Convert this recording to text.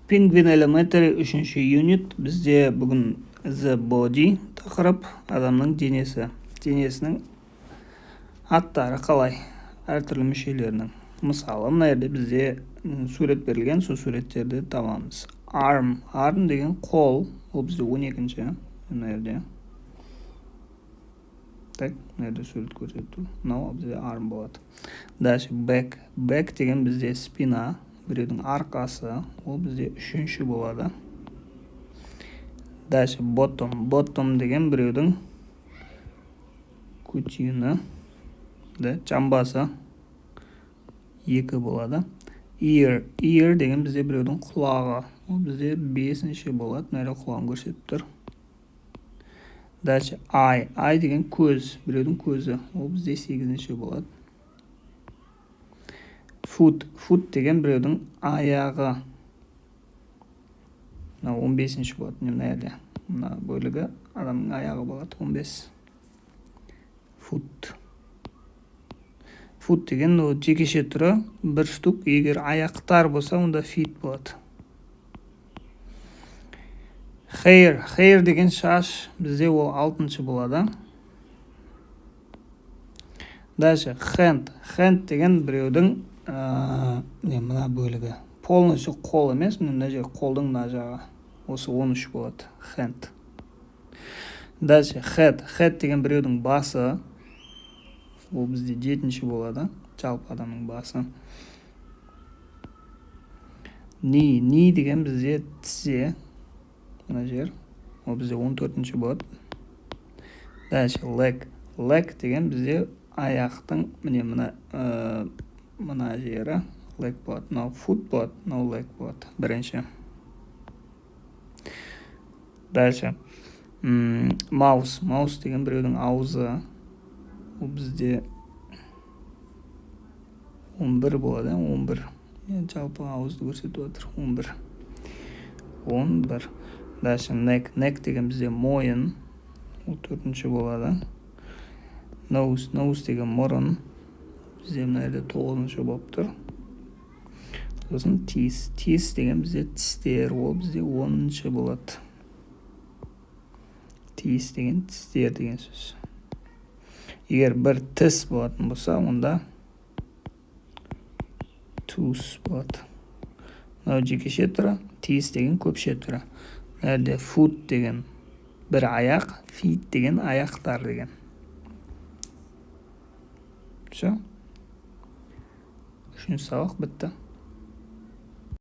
Penguin Elementary, үшінші юнит. Бізде бүгін The Body тақырып, адамның денесі, денесінің аттары қалай, әртүрлі мүшелерінің. Мысалы, мына жерде бізде сурет берілген, сол суреттерді табамыз. Arm, arm деген қол, ол бізде 12-ші мына жерде. Так, мына жерде сурет көрсетіп тұр. Мынау бізде arm болады. Дальше back, back деген бізде спина, біреудің арқасы, ол бізде үшінші болады. Дальше bottom, bottom деген біреудің көтені да, жамбасы, екі болады. Ear, ear деген бізде біреудің құлағы, ол бізде бесінші болады. Мына жерде құлағын көрсетіп тұр. Дальше eye, eye деген көз, біреудің көзі, ол бізде сегізінші болады. Foot, foot деген біреудің аяғы, мынау 15-ші болады. Мына жерде мына бөлігі адамның аяғы болады, 15, foot. Foot деген ол жекеше түрі, бір штук. Егер аяқтар болса, онда feet болады. Hair, hair деген шаш, бізде ол алтыншы болады. Дальше hand, hand деген біреудің не, мына бөлігі, полностью қол емес, мына жер, қолдың мына жағы, осы 13 болады, hand. Дальше head, head деген біреудің басы, ол бізде жетінші болады, жалпы адамның басы. Knee, knee деген бізде тізе, мына жер, ол бізде 14-ші болады. Дальше leg, leg деген бізде аяқтың міне мына жері, leg болады. Мынау foot болады, мынау leg болады бірінші. Дальше mouth, mouth деген біреудің аузы, ол бізде 11 болады, иә, 11. Жалпы ауызды көрсетіп жатыр, 11, 11. Дальше neck, neck деген бізде мойын, ол төртінші болады. Nose, nose деген мұрын, бізде мына жерде тоғызыншы болып тұр. Сосын teeth, teeth деген бізде тістер, ол бізде 10-шы болады. Teeth деген тістер деген сөз. Егер бір тіс болатын болса, онда tooth болады. Мынау жекеше түрі, teeth деген көпше түрі. Мына жерде foot деген бір аяқ, feet деген аяқтар деген. Все, үшінші сабақ бітті.